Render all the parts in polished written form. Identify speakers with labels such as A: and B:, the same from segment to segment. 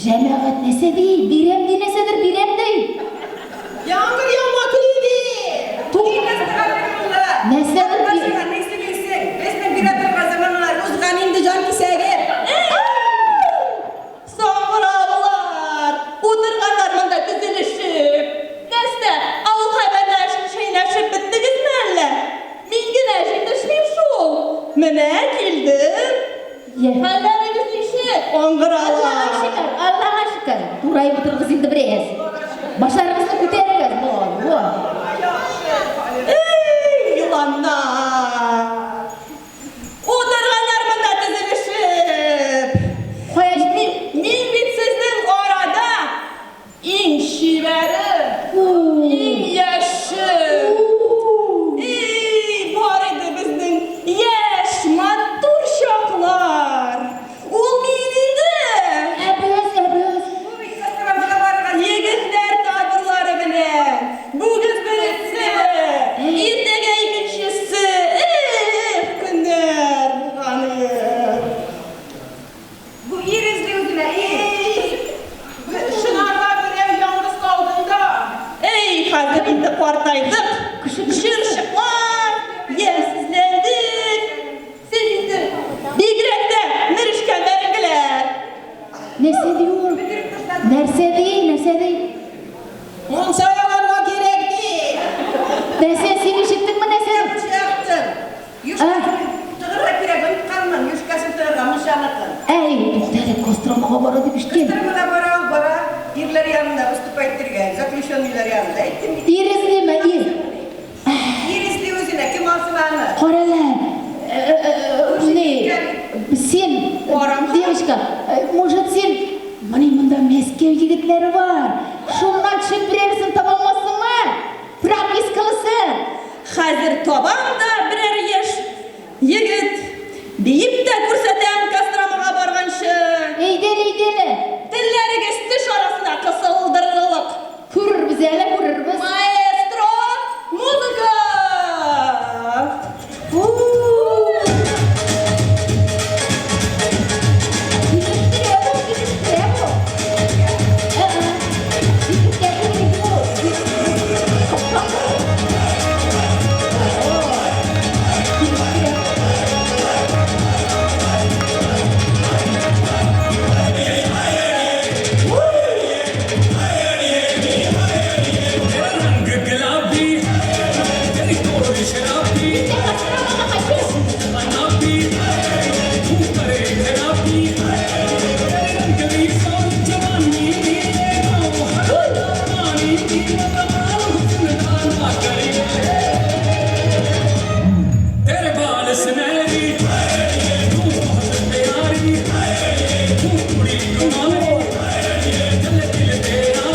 A: Җәмәгать нәрсә ди? Бирәм ди, нәрсәдер бирәм ди.
B: Яңгыр яума көли ди.
A: Нәрсәдер
B: би. Безнең бирә торган заманалар узган инде, җан кисәге.
C: Саңгыраулар! Утырганнар монда тезелешеп. Нәрсә, авыл хәбәрләрен чәйнәшеп беттегезме әллә? Мин генә җитешмим шул. Менә килдем. Хәлләрегез ничек,
A: Аллага
C: аңгыралар?
A: шөкер, Аллага шөкер. Тураеп утырыгыз инде бераз. Башларыгызны күтәрегез. Во, во.
C: Эй, еланнар! Утырганнар монда тезелешеп.
A: Кая
C: Мин бит сезнең арада иң чибәре, иң яше. Эй, бар иде безнең яшь, матур чаклар. Ул мин инде.
A: Ә без, ә без.
C: Егетләр табырлары белән. Бүген беренче, иртәгә икенчесе. Эх, көннәр булган.
B: Бу ир эзли үзенә, ир.
C: Шунарга берәү ялгыз калдында. Эй, хәзер инде картайдык. Чырчыклар, ямьсезләндек. Сез инде бигрәк тә мерешкән бәрәңгеләр.
A: Нәрсә ди ул? Нәрсә ди? Нәрсә ди?
B: Мунча ягарга кирәк ди.
A: Нәрсә, син ишеттеңме нәрсә?
B: Мунча яктым. Юшкасын тыгырга кирәк, онытканмын. Юшкасын тыгырга, мунчаныкын.
A: Әй, туктале, Костромага бара дип ишеткән.
B: Костромага бара ул, бара. Ирләр янында выступать итәргә, заключенныйлар янында. Әйттем бит.
A: Ир эзлиме, ир?
B: Ир эзли үзенә, кем алсын аны?
A: Карале, не, син, девочка, может син, менә монда Мәскәү егетләре бар. Шуннан төшеп берәрсен таба алмассыңмы? Пропискалысы.
C: Хәзер табам да берәр яшь егет. Биеп тә күрсәтәм Костромага барганчы.
A: Әйдәле, әйдәле.
C: Телләрегез теш арасына кысылдырырлык.
A: Күрербез әле, күрербез.
C: Маэстро, музыка!
A: Килештерә бу, килештерә бу. Ә-ә. Егеткә кирәк бу. Килештерә.
D: तेरा रंग गुलाबी, तेरी तोड़ शराबी,
A: Мин дә Костромага хочу.
D: अनाबी, तू करे खराबी, तेरे रंग दी सौ जवानी नी, पानी नी, कमाल हुस्न दा ना करिए। तेरे बाल सुनहरी, तू बहुत प्यारी, तू कुड़ी कुमारी, दिल दिल तेरा।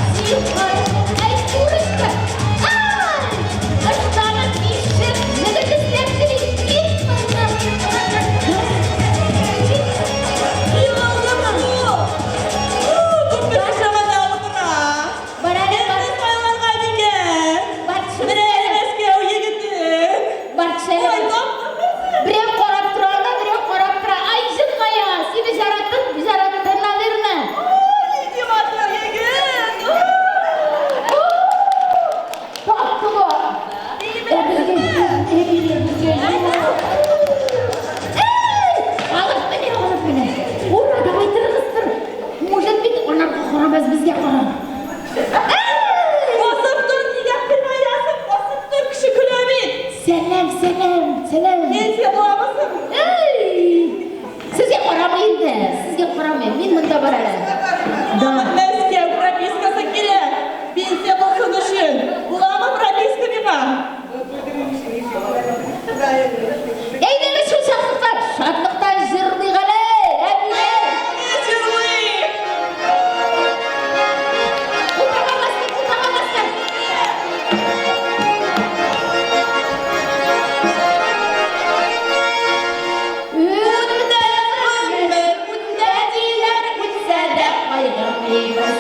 A: Ай, курочка! Ай! Ыштанын ишеп, егет эзләп йөри. Кит моннан!
C: Егылдымы бу? Күпме кеше монда утыра.
A: Бар әле, бар.
C: Кемне сайларга микән?
A: Бар, төшеп
C: Берәр
A: әле.
C: Мәскәү егете.
A: Бар, төш әле.
C: Ой, таптым үзен.
A: Берәү карап тора да, берәү карап тора. Ай, җылмая, сине жараттым, жараттым, наверное.
C: Ой, нинди матур егет.
A: Тапты бу. Ә безгә, әбиләр безгә. Эй, алып менә, алып менә. Ура, давай торыгыз, тор. Может бит, анарга карамас, безгә карар. Эй!
C: Басып тор, нигә кыймаясың? Басып тор, кеше көлә бит.
A: Сәлам, сәлам, сәлам.
C: Пенсия буламысың?
A: Эй! Сезгә карамый инде, сезгә карамыйм. Мин монда бар әле. Да.
C: Мәскәү пропискасы кирәк. Пенсия булсын өчен. Буламы прописка миңа?
A: Әйдәгез шул шатлыктан, шатлыктан җырлыйк әле, әбиләр.
C: Җырлыйк.
A: Култага бастым, култага бастым. Үтте гомер, үтте диләр, үтсә дә кайгырмыйбыз.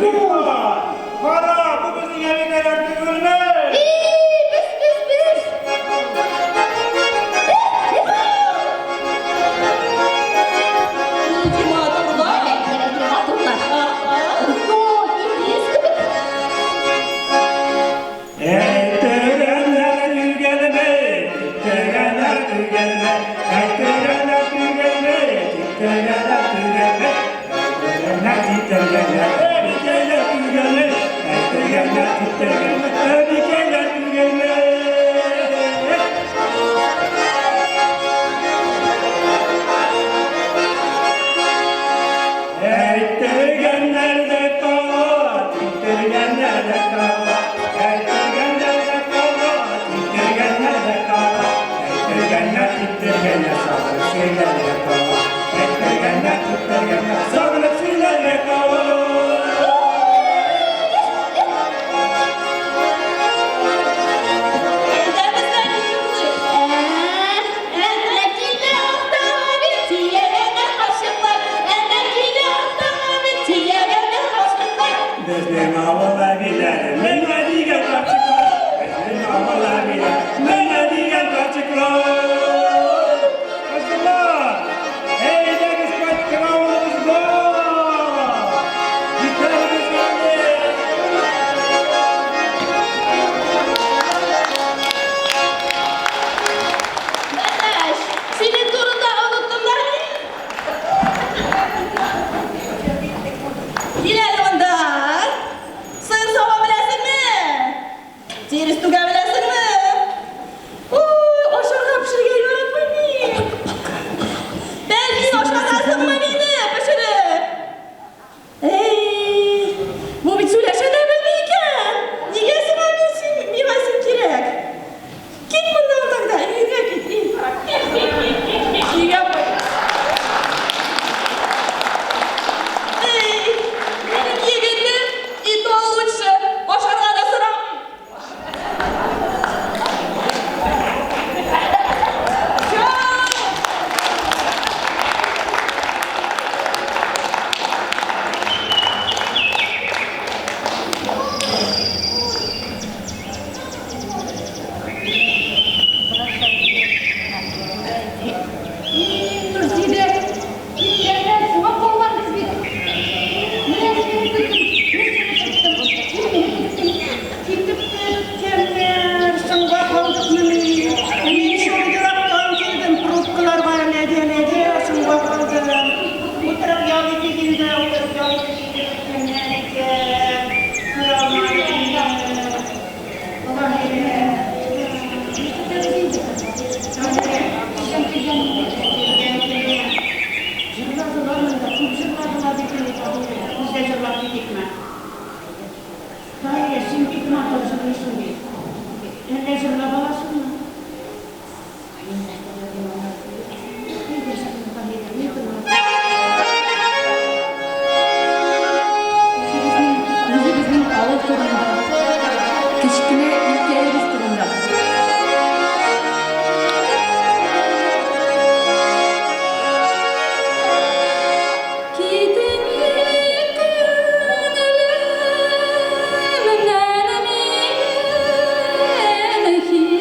E: Тарихлар! Кара, бу безнең әбекәйләр түгелме?
A: И, без, без, без.
C: Нинди матурлар.
A: Матурлар. Ой, иблис кебек.
E: Әйтергәннәр түгелме, тиктергәннәр түгелме, әйтергәннәр түгелме, тиктергәннәр түгелме, әйтергәннәр, тиктергәннәр, әбекәйләр түгелме, әйтергәннәр, тиктергәннәр, әбекәйләр түгелме. Әйттергәннәр дә кала, тиктергәннәр дә кала, әйттергәннәр дә кала, тиктергәннәр дә кала, әйттергәннәр, тиктергәннәр, сагынып сөйләргә кала, әйттергәннәр, тиктергәннәр, сагынып сөйләргә кала.
C: Әйдә бездән җырлыйк.
A: Әнә килә автомобиль, төягәннәр кашыклар. Әнә килә автомобиль, төягәннәр кашыклар.
E: Безнең авыл әбиләре менә дигән карчыклар, безнең авыл әбиләре менә дигән карчыклар. Кызлар, әйдәгез кайткан авылыбызга. Җитәрбез инде.
C: Бәләш, синең турында оныттым да мин. Кил әле монда. Сыер сава беләсеңме? Тирес түгә беләсеңме? Ой, ашарга пешерергә яратмыйм мин. Бәлки ашатасыңмы мине пешереп? Эй, бу бит сөйләшә дә белми икән. Нигә сиңа мин син, миңа син кирәк? Кит моннан тогда, өйгә кит, өйгә кайт. Эй, минем егетем и то лучше, ашарга да сорамый. Чао!
A: И, Нурзидә, киткәннәр соңга калганбыз бит. Менә сине көттем, мин сине көттем, син мине көттең.
B: Китеп беткәннәр, соңга калдыкмыни? Мин шул ерактан килдем, пробкаларга эләгә-эләгә соңга калдым. Утырып ял итик инде, утырып ял итик инде, беткәннәр икән. Күрә алмадым инде. Аллаһ
A: Көтәбез инде. Кайчан килгән инде?
B: Килгән, килгән. Җырладылар монда, күп җырладылар бит инде, Без дә җырлап китикме? Таһирә, син бик матур җырлыйсың бит. Әллә җырлап аласыңмы? Әйдә, җырла, Таһирә, ни тыңлап?
F: Үзебезнең авыл турында, кечкенә илкәебез турында. Китми күңелемнән мине һич.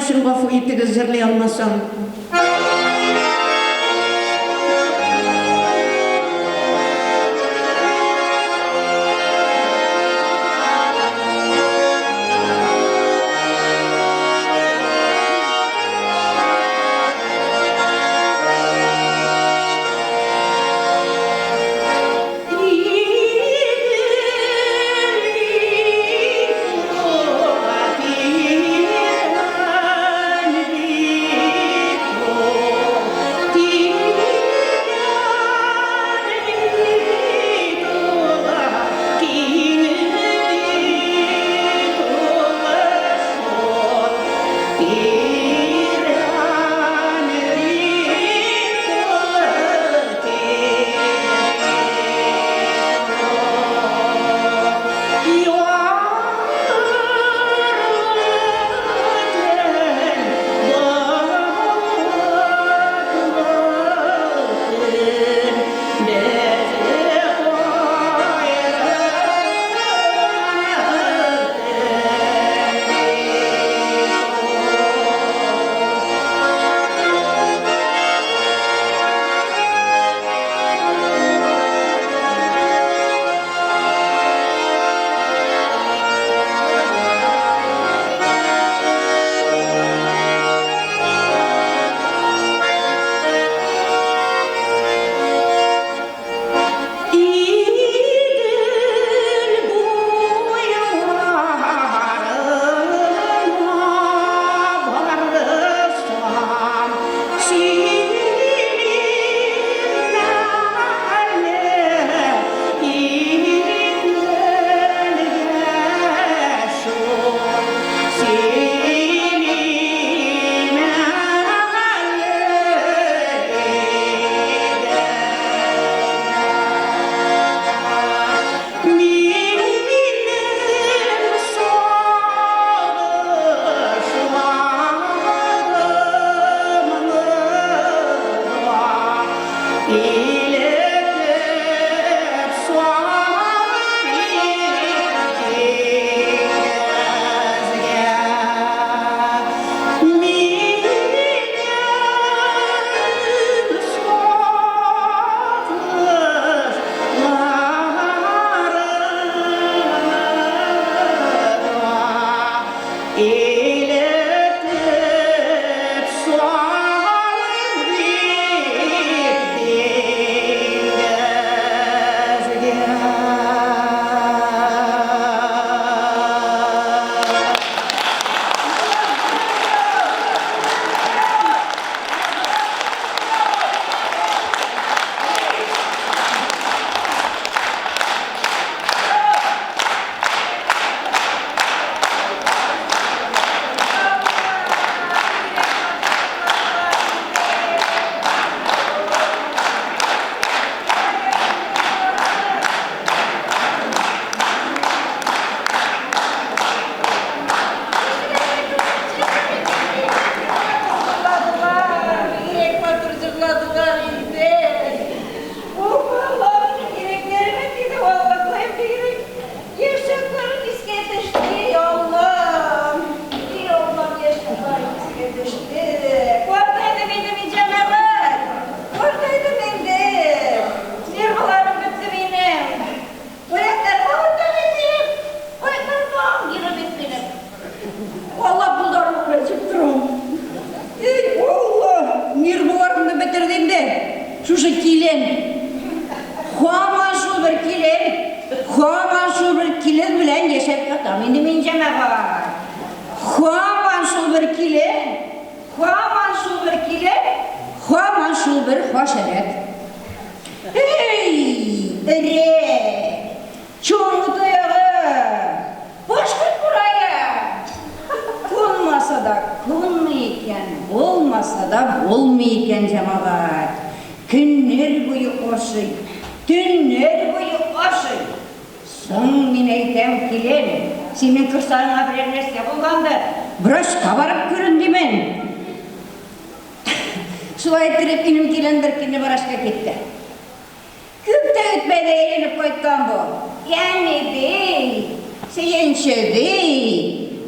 B: өчен гафу итегез, җырлый алмасам.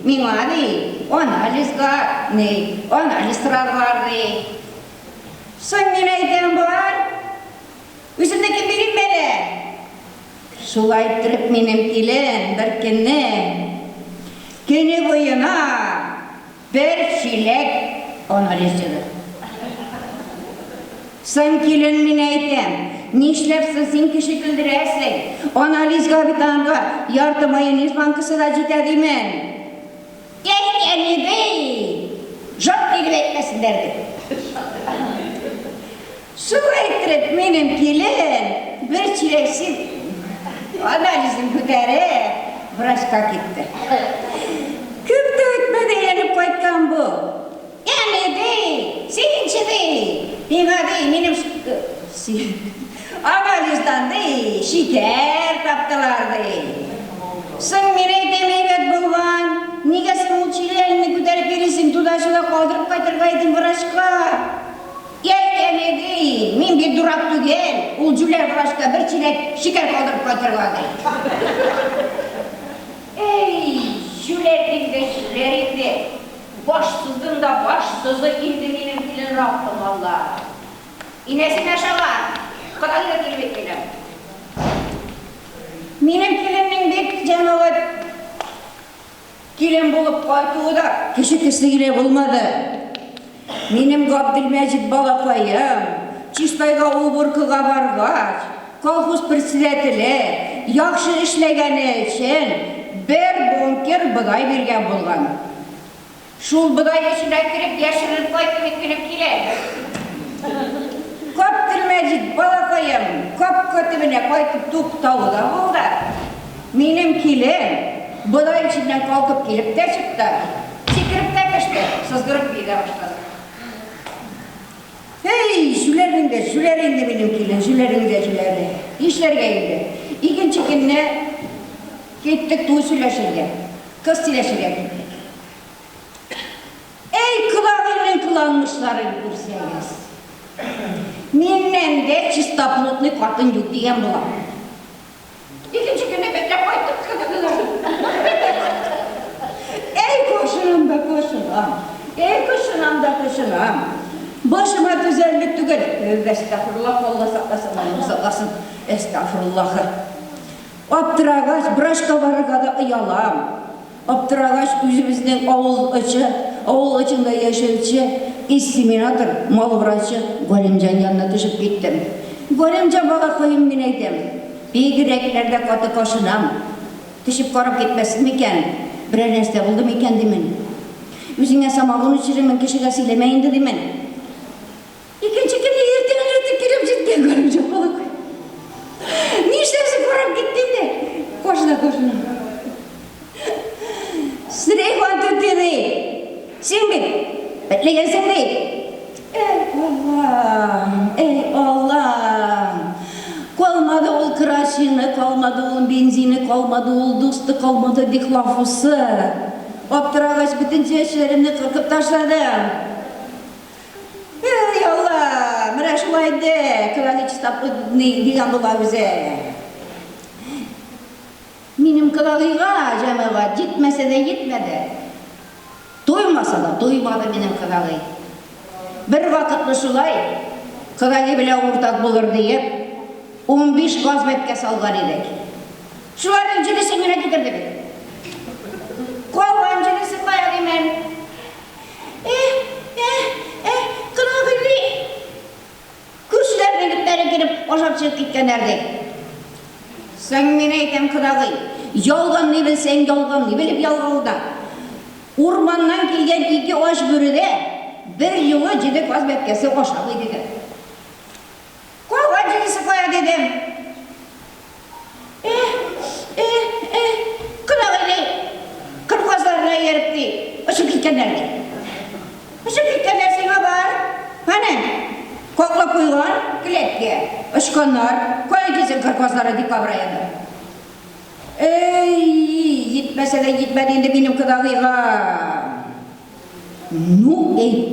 G: Миңа ди, Анализга, ни, анализ сорарлар, ди. Соң мин әйтәм, бар, үземнекен бирим әле. Шулай иттереп минем килен бер көнне көне буена бер чиләк анализ җыйды. Соң килен мин әйтәм, нишләп соң син кеше көлдерәсең? Анализга бит аңа ярты майонез банкасы да җитә димен. Әй, әни ди, жап дип әйтмәсеннәр дип. Шулай иттереп, минем килен бер чиләк анализын күтәреп, врачка китте. Күп тә үтмәде, әйләнеп кайткан бу. Әни ди, синче ди, миңа ди, минем анализдан ди, шикәр таптылар ди. Соң мин әйтәм, әйбәт булган, нигә соң ул чиләгеңне күтәреп йөрисең, туда-сюда калдырып кайтырга идең врачка. Әй, әни ди, мин бит дурак түгел, ул җүләр врачка бер чиләк шикәр калдырып кайтырга ди. Әй, җүләр инде, җүләр инде. Башсыздың да башсызы инде минем килен, Раббым Алла. Инәсен ашаган, Кодагый да килеп әйткәннәр. Минем киленнең бик җәмәгать килен булып кайтуы да кеше төсле генә булмады. Минем Габделмәҗит балакаем Чистайга уборкага баргач, колхоз председателе яхшы эшләгәне өчен бер бункер бодай биргән булган. Шул бодай эченә кереп яшеренеп кайтты бит минем килен. Габделмәҗит балакаем капка төбенә кайтып туктавы да булды. Минем килен бодай эченнән калкып килеп тә чыкты, сикереп тә төште, сызгырып бии дә башлады. Һей, җүләрнең дә җүләре инде минем килен, җүләрнең дә җүләре. Нишләргә инде? Икенче көнне киттек туй сөйләшергә. Кыз сөйләшергә киттек. Әй, кодагыйның кыланмышларын күрсәгез. Миннән дә чистоплотный хатын юк дигән була. Икенче көнне бетләп кайттык. Әй, кошынам да кошынам. Әй, кошынам да кошынам. Башыма түзәрлек түгел. Әстәгъфируллаһ, Алла сакласын, Алла сакласын. Әстәгъфируллаһ. Аптырагач, врачка барырга да оялам. Аптырагач, үзебезнең авыл очы, авыл очында яшәүче инсеминатор, мал врачы Галимҗан янына төшеп киттем. Галимҗан балакаем, мин әйтәм, бигрәкләр дә каты кашынам. Төшеп карап китмәссез микән? Берәр нәрсә булды микән, димен. Үзеңә самогон эчерермен, кешегә сөйләмә инде, димен. Икенче көнне иртән иртүк килеп җиткән Галимҗан балакай. Нишләсен, карап китте инде. Кашына, кашына. Сөләйхан түти ди. Син бит бетлегәнсең ди. Эй, Аллам, эй, Аллам. Калмады ул красины, калмады ул бензины, калмады ул дусты, калмады дихлофосы. Аптырагач, бөтен чәчләремне кыркып ташладым. Эй, Алла, менә шулай инде, кодагый чистаплык дигән була үзе. Минем кодагыйга, җәмәгать, җитмәсә дә җитмәде. Туймаса да туймады минем кодагый. Бер вакытны шулай, кодагый белән уртак булыр диеп, 15 каз бәбкә салган идек. Шуларның җидесен генә китерде бит. Калган җидесе кая димен? Эһ, эһ, эһ, кыргый Күршеләрнең этләре килеп ашап чыгып киткәннәр, ди. Соң мин әйтәм, кодагый, ялганлый белсәң, ялганлый белеп ялгау да. Урманнан килгән ике ач бүре дә бер юлы җиде каз бәбкәсе ашап иде. Калган җидесе кая, дидем. Эһ, эһ, эһ, кодагый ди, кыр казларына ияреп ди, очып киткәннәр ди. Очып киткәннәр сиңа бар. Әнә, каклап куйган келәткә. Очканнар. Кая китсен кыр казлары декабрь аенда. Әй, җитмәсә дә җитмәде инде минем кодагыйга. Ну, әйттем.